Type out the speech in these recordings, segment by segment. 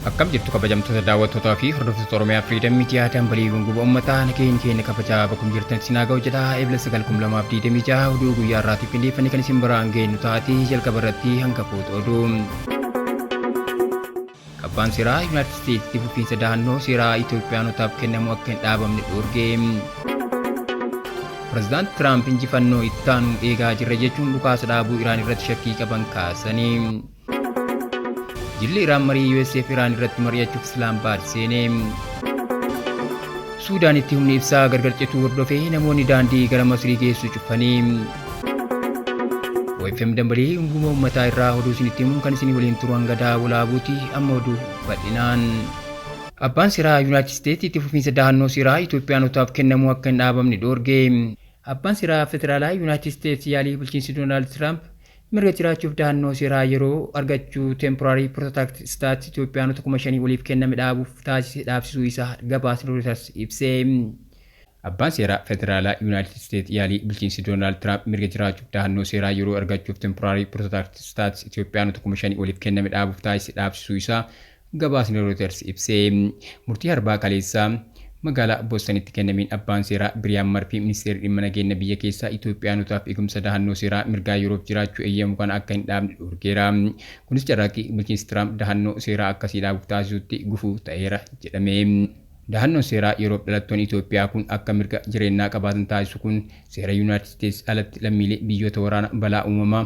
Akkam jirtu kabajamtoota daawwattootaa fi hordoftoota Oromiyaa Freedom Media dambalii gunguba uummataa nageenyi keenya kabajaa bakkuma jirtan isin haa ga'u jedha. Ebla 9,2026 oduu guyyaa har'aatiif qindeeffannee kan isin biraan geenyu taati jalqaba irratti hangafoota oduu. Abbaan seeraa Yuunaayitid Isteetsitti fufiinsa dahannoo seeraa Itoophiyaanotaaf kennamu akka hin dhaabamne dhoorge. Pirezidaant Tiraamp injifannoo ittaanu eegaa jirra jechuun dhukaasa dhaabuu Iraan irratti shakkii qaban kaasanii. Jilli Iraan marii USA fi Iraan irratti mari'achuuf Islaambaad seene. Suudaanitti humni ibsaa gargar cituu hordofee namoonni daandii gara Masrii geessu cufanii. OFM dambalii unguma uummataa irraa oduu isinitti himuun kan isinii waliin turu hanga daawolaabuuti amma oduu bal'inaan. Abbaan seeraa Yuunaayitid Isteetsi itti fufiinsa dahannoo seeraa Itoophiyaanotaaf kennamuu akka hin dhaabamne dhoorge. Abbaan seeraa federaalaa Yuunaayitid Isteetsi yaalii bulchiinsi Doonaald Tiraamp mirga jiraachuuf dahannoo seeraa yeroo argachuu temporary protected status Itoophiyaanota 5,000 oliif kenname dhaabuuf taasise dhaabsisuu isaa gabaasni Reuters ibse. Abbaan seeraa federaalaa Yuunaayitid Isteetsi yaalii bulchiinsi Doonaald Tiraamp mirga jiraachuuf dahannoo seeraa yeroo argachuuf temporary protected status Itoophiyaanota 5,000 oliif kenname dhaabuuf taasise dhaabsisuu isaa gabaasni Reuters ibse. Murtii harbaa kaleessaa magaalaa Boostanitti kennameen abbaan seeraa Biriyaan Marfii ministeerri dhimma nageenya biyya keessaa Itoophiyaanotaaf eegumsa dahannoo seeraa mirgaa yeroof jiraachuu eeyyamu kana akka hin dhaabne dhorkeera. Kunis carraaqqii bulchiinsi Tiraamp dahannoo seeraa akkasii dhaabuuf taasisutti gufuu ta'eera jedhame. Dahannoon seeraa yeroof dhalattoonni Itoophiyaa kun akka mirga jireenyaa qabaatan taasisu kun seera Yuunaayitid Isteetsi alatti lammiilee biyyoota waraana balaa uumamaa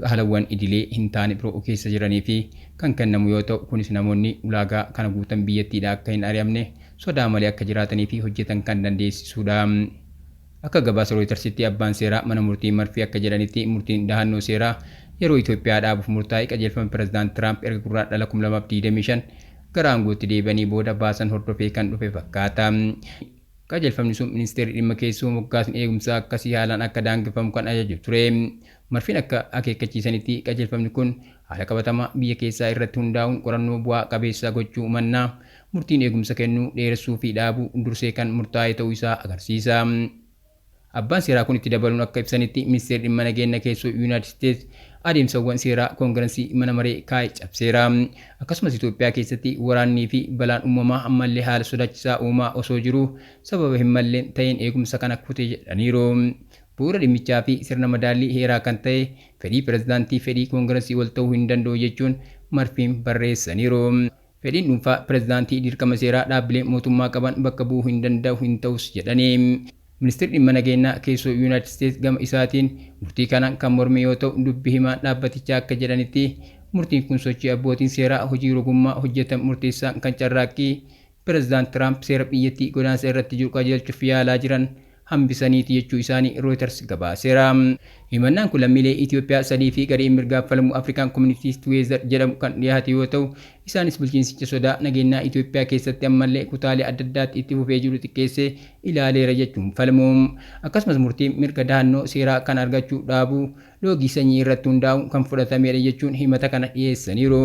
haalawwan idilee hin taane biroo keessa jiranii fi kan kennamu yoo ta'u, kunis namoonni ulaagaa kana guutan biyyattiidhaa akka hin ari'amne sodaa malee akka jiraatanii fi hojjetan kan dandeessisudha. Akka gabaasa Reuters'tti abbaan seeraa mana murtii Marfii akka jedhanitti murtiin dahannoo seeraa yeroo Itoophiyaa dhaabuuf murtaa'e qajeelfama Pirezidaant Tiraamp erga Gurraandhala 2025 gara aangootti deebi'anii booda baasan hordofee kan dhufe fakkaata. Qajeelfamni sun ministeerri dhimma keessoo moggaasni eegumsaa akkasii haalaan akka daangeffamu kan ajaju ture. Marfiin akka akeekkachiisanitti qajeelfamni kun haala qabatamaa biyya keessaa irratti hundaa'uun qorannoo bu'aa qabeessa gochuu mannaa murtiin eegumsa kennuu, dheeressuu fi dhaabuu dursee kan murtaa'e ta'uu isaa agarsiisa. Abbaan seeraa kun itti dabaluun akka ibsanitti ministeerri dhimma nageenya keessoo Yuunaayitid Isteetsi adeemsawwan seeraa koongirensii mana maree kaa'e cabseera. Akkasumas Itoophiyaa keessatti waraannii fi balaan uumamaa ammallee haala sodaachisaa uumaa osoo jiruu sababa hin malleen ta'een eegumsa kana kute jedhaniiru. Bu'uura dhimmichaa fi sirna madaallii heeraa kan ta'e fedhii pirezidaantii fedhii koongirensii wal ta'uu hin danda'u jechuun Marfiin barreessaniiru. Fedhiin dhuunfaa pirezidaantii dirqama seeraa dhaabbileen mootummaa qaban bakka bu'uu hin danda'u hin ta'us jedhani. Ministeerri dhimma nageenyaa keessoo Yuunaayitid Isteetsi gama isaatiin murtii kanaan kan morme yoo ta'u, dubbi himaan dhaabbatichaa akka jedhanitti murtiin kun sochii abbootiin seeraa hojii rogummaa hojjetan murteessaan kan carraaqqii Pirezidaant Tiraamp seera biyyattii godaansa irratti jiru qajeelchuuf yaalaa jiran hambisaniiti jechuu isaanii Reuters gabaaseera. Himannaan kun lammiilee Itoophiyaa sadii fi garee mirgaaf falmu African Communities Together jedhamu kan dhiyaate yoo ta'u, isaanis bulchiinsicha sodaa nageenyaa Itoophiyaa keessatti ammallee kutaalee adda addaatti itti fufee jiru xiqqeessee ilaaleera jechuun falmu. Akkasumas murtiin mirga dahannoo seeraa kana argachuu dhaabuu loogii sanyii irratti hundaa'uun kan fudhatameedha jechuun himata kana dhiyeessaniiru.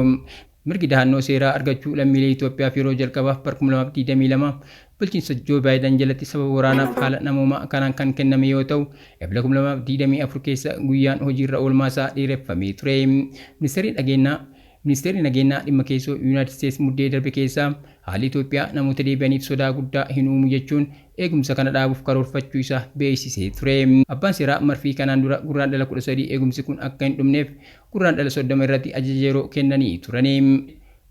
Mirgi dahannoo seeraa argachuu lammiilee Itoophiyaaf yeroo jalqabaaf bara 2022 bulchiinsa Joo Baayidan jalatti sababa waraanaaf haala namoomaa kanaan kan kenname yoo ta'u, Ebla 2024 keessa guyyaan hojiirra oolmaasaa dheereffamee ture. Ministeerri Dhageenyaa Ministeerri Nageenyaa Dhimma Keessoo Yuunaayitid Isteetsi Muddee darbe keessa haalli Itoophiyaa namoota deebi'aniif sodaa guddaa hin uumu jechuun eegumsa kana dhaabuuf karoorfachuu isaa beeksisee ture. Abbaan seeraa Marfii kanaan dura Gurraandhala 13 eegumsi kun akka hin dhumneef Gurraandhala 30 irratti ajaja yeroo kennanii turani.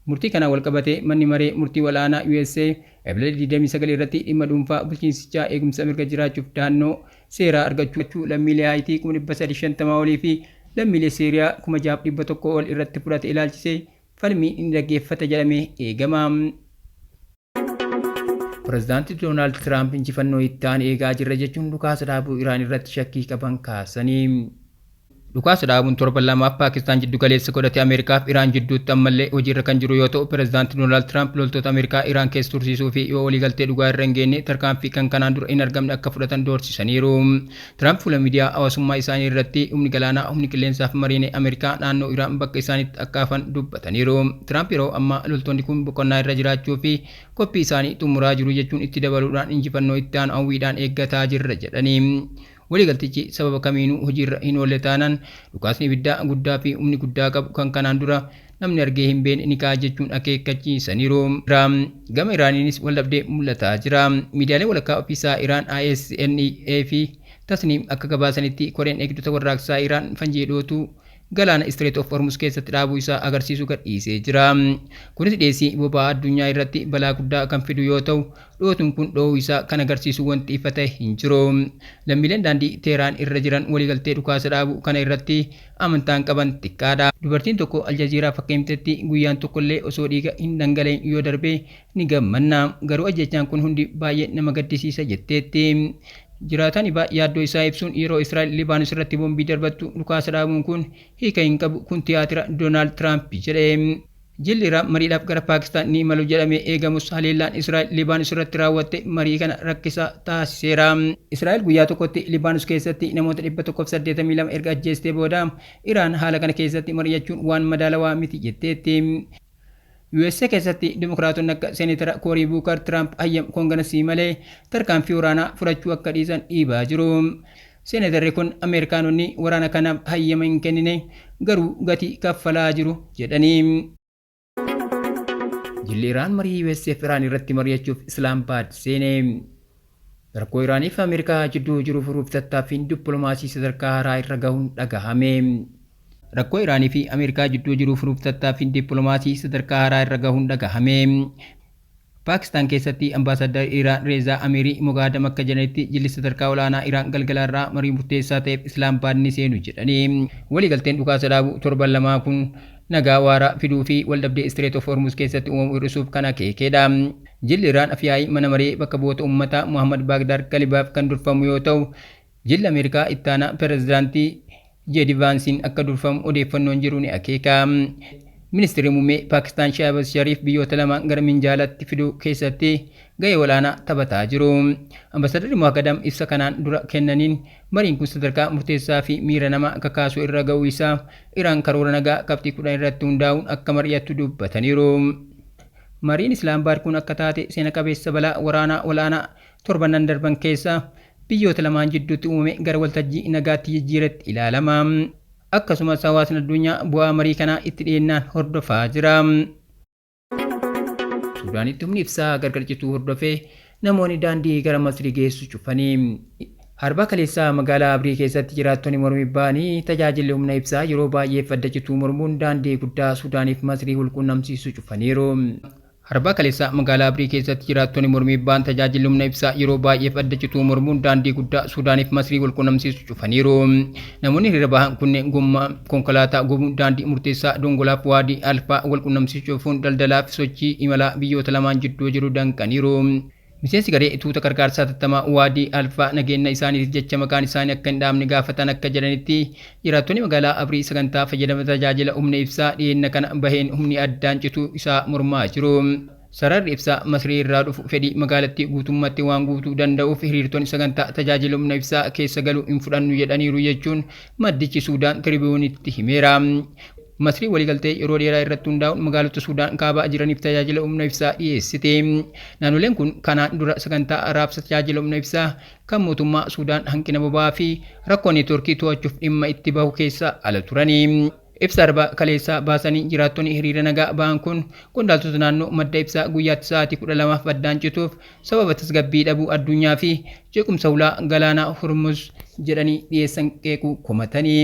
Murtii kanaan walqabatee manni maree murtii wal'aanaa usa Ebla 29 irratti dhimma dhuunfaa bulchiinsichaa eegumsa mirga jiraachuuf dahannoo seeraa argachuu lammiilee Haayitii 350,000 olii fi lammiilee Siiriyaa 6,100 ol irratti fudhate ilaalchisee falmii ni dhaggeeffata jedhamee eegama. Pirezidaanti Doonaald Tiraamp injifannoo itti aanu eegaa jirra jechuun dhukaasa dhaabuu Iraan irratti shakkii qaban kaasanii. Dhukaasa dhaabuun torban lamaaf Paakistaan jiddu galeessa godhate Ameerikaa fi Iraan jidduutti ammallee hojiirra kan jiru yoo ta'u, Pirezidaanti Doonaald Tiraamp loltoota Ameerikaa Iraan keessa tursiisuu fi yoo waliigaltee dhugaa irra hin geenne tarkaanfii kan kanaan dura hin argamne akka fudhatan doorsisaniiru. Tiraamp fuula miidiyaa hawaasummaa isaanii irratti humni galaanaa, humni qilleensaa fi mariinee Ameerikaa naannoo Iraan bakka isaanitti akka hafan dubbataniiru. Tiraamp yeroo ammaa loltoonni kun boqonnaa irra jiraachuu fi qophii isaanii xumuraa jiru jechuun itti dabaluudhaan injifannoo itti aanu hawwiidhaan eeggataa jirra jedhani. Waliigaltichi sababa kamiinuu hojiirra hin oolle taanaan dhukaasni ibiddaa guddaa fi humni guddaa qabu kan kanaan dura namni argee hin beekne ni ka'a jechuun akeekkachiisaniiru. Gama Iraaniinis waldhabdee mul'ataa jira. Miidiyaaleen walakkaa ofiisaa Iraan ISNA fi Tasniim akka gabaasanitti koreen eegdota warraaqsaa Iraan fanjii dhootuu galaana Strait of Hormuz keessatti dhaabuu isaa agarsiisu gadhiisee jira. Kunis dhiyeessii boba'aa addunyaa irratti balaa guddaa kan fidu yoo ta'u, dhootuun kun dho'uu isaa kan agarsiisu wanti ifa ta'e hin jiru. Lammiileen daandii Teeraan irra jiran waliigaltee dhukaasa dhaabuu kana irratti amantaan qaban xiqqaadha. Dubartiin tokko Aljaziiraaf akka himtetti guyyaan tokkollee osoo dhiiga hin dhangala'in yoo darbe ni gammanna. Garuu ajjechaan kun hundi baay'ee nama gaddisiisa jetteetti. Jiraataan Ibaa yaaddoo isaa ibsuun yeroo Israa'el Libaanos irratti boombii darbattu dhukaasa dhaabuun kun hiika hin qabu kun tiyaatira Doonaald Tiraamp jedhe. Jilli Iraan mariidhaaf gara Paakistaan ni imalu jedhamee eegamus haleellaan Israa'el Libaanos irratti raawwatte marii kana rakkisaa taasiseera. Israa'el guyyaa tokkotti Libaanos keessatti namoota 182 erga ajjeestee booda Iraan haala kana keessatti mari'achuun waan madaalawaa miti jetteetti. USA keessatti Dimokiraatonni akka Seeneetara Koorii Buukar Tiraamp hayyama Koongiresii malee tarkaanfii waraanaa fudhachuu akka dhiisan dhiibaa jiru. Seeneetarri kun Ameerikaanonni waraana kanaaf hayyama hin kennine garuu gatii kaffalaa jiru jedhanii. Jilli Iraan marii USA fi Iraan irratti mari'achuuf Islaamabaad seene. Rakkoo Iraanii fi Ameerikaa jidduu jiru furuuf tattaaffiin dippiloomaasii sadarkaa haaraa irra gahuun dhagahame. Rakkoo Iraanii fi Ameerikaa jidduu jiru furuuf tattaaffiin dippiloomaasii sadarkaa haaraa irra gahuun dhagahame. Paakistaan keessatti ambaasaaddarri Iraan Reezaa Amiirii Mogaadam akka jedhanitti jilli sadarkaa olaanaa Iraan galgala irraa marii murteessaa ta'eef Islaamabaad ni seenu jedhanii. Waliigalteen dhukaasa dhaabuu torban lamaa kun nagaa waaraa fiduu fi waldhabdee Strait of Hormuz keessatti uumamu hir'isuuf kan akeekedha. Jilli Iraan afyaa'ii mana maree bakka bu'oota uummataa Muhammad Baagdaar Galibaaf kan durfamu yoo ta'u, jilli Ameerikaa ittaanaa pirezidaantii Jeedi Vaansiin akka durfamu odeeffannoon jiru ni akeeka. Ministeerri muummee Paakistaan Shahbaz Shariif biyyoota lamaan gara minjaalatti fiduu keessatti gahee olaanaa taphataa jiru. Ambaasadarri Mohagadam ibsa kanaan dura kennaniin mariin kun sadarkaa murteessaa fi miira namaa kakaasuu irra ga'uu isaa Iraan karoora nagaa qabxii 10 irratti hundaa'uun akka mari'attu dubbataniiru. Mariin Islaamabaad kun akka taate seena qabeessa balaa waraanaa olaanaa torbannan darban keessa biyyoota lamaan jidduutti uumame gara waltajjii nagaatti jijjiiretti ilaalama. Akkasumas hawaasni addunyaa bu'aa marii kanaa itti dhiyeennaan hordofaa jira. Suudaanitti humni ibsaa gargar cituu hordofee namoonni daandii gara Masrii geessu cufanii. Harbaa kaleessaa magaalaa Abrii keessatti jiraattonni mormii ba'anii tajaajilli humna ibsaa yeroo baay'eef adda cituu mormuun daandii guddaa Suudaaniif Masrii walquunnamsiisu cufaniiru. Harbaa kaleessaa magaalaa Abrii keessatti jiraattonni mormii ba'an tajaajilli humna ibsaa yeroo baay'eef adda cituu mormuun daandii guddaa Suudaaniif Masrii walquunnamsiisu cufaniiru. Namoonni hiriira bahan kunneen gommaa konkolaataa gubuun daandii murteessaa Dongolaaf Waadii Alfaa walquunnamsiisu cufuun daldalaa fi sochii imalaa biyyoota lamaan jidduu jiru danqaniiru. Miseensi garee tuuta gargaarsa hatattamaa Waadii Alfaa nageenya isaaniitiif jecha maqaan isaanii akka hin dhaamne gaafatan akka jedhanitti jiraattonni magaalaa Abrii sagantaa fayyadama tajaajila humna ibsaa dhiyeenya kana baheen humni addaan cituu isaa mormaa jiru. Sararri ibsaa Masrii irraa dhufu fedhii magaalattii guutummaatti waan guutuu danda'uuf hiriirtonni sagantaa tajaajila humna ibsaa keessa galuu hin fudhannu jedhaniiru jechuun maddichi Suudaan Tiribuunitti himeera. Masrii waliigaltee yeroo dheeraa irratti hundaa'uun magaalota Suudaan kaabaa jiraniif tajaajila humna ibsaa dhiyeessite. Naannoleen kun kanaan dura sagantaa raabsa tajaajila humna ibsaa kan mootummaa Suudaan hanqina boba'aa fi rakkoo neetwoorkii to'achuuf dhimma itti bahu keessa ala turani. Ibsa Arbaa kaleessaa baasanii jiraattonni hiriira nagaa ba'an kun qondaaltota naannoo madda ibsaa guyyaatti sa'aatii 12f addaan cituuf sababa tasgabbii dhabuu addunyaa fi jeequmsa hulaa galaanaa Hormuz jedhanii dhiyeessan qeequu komatanii.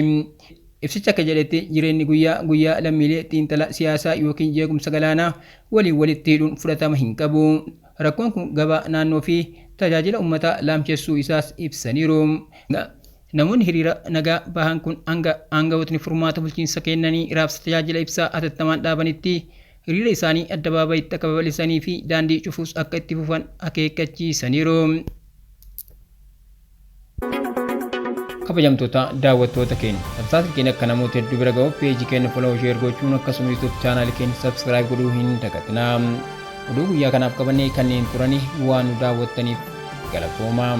Ibsichi akka jedhetti jireenyi guyyaa guyyaa lammiilee xiinxala siyaasaa yookiin jeequmsa galaanaa waliin walitti hidhuun fudhatama hin qabu. Rakkoon kun gabaa naannoo fi tajaajila uummataa laamshessuu isaas ibsaniiru. Namoonni hiriira nagaa bahan kun hanga aangawootni furmaata bulchiinsa kennanii raabsa tajaajila ibsaa hatattamaan dhaabanitti hiriira isaanii addabaabayitti akka babal'isanii fi daandii cufuus akka itti fufan akeekkachiisaniiru. Kabajamtoota daawwattoota keenya tamsaasni keenya akka namoota hedduu bira ga'uuf peejii keenya follow share gochuun akkasuma YouTube chaanaalii keenya subscribe godhuu hin dagatinaa. Oduu guyyaa kanaaf qabannee kanneen turanii waan nu daawwattaniif galatoomaa.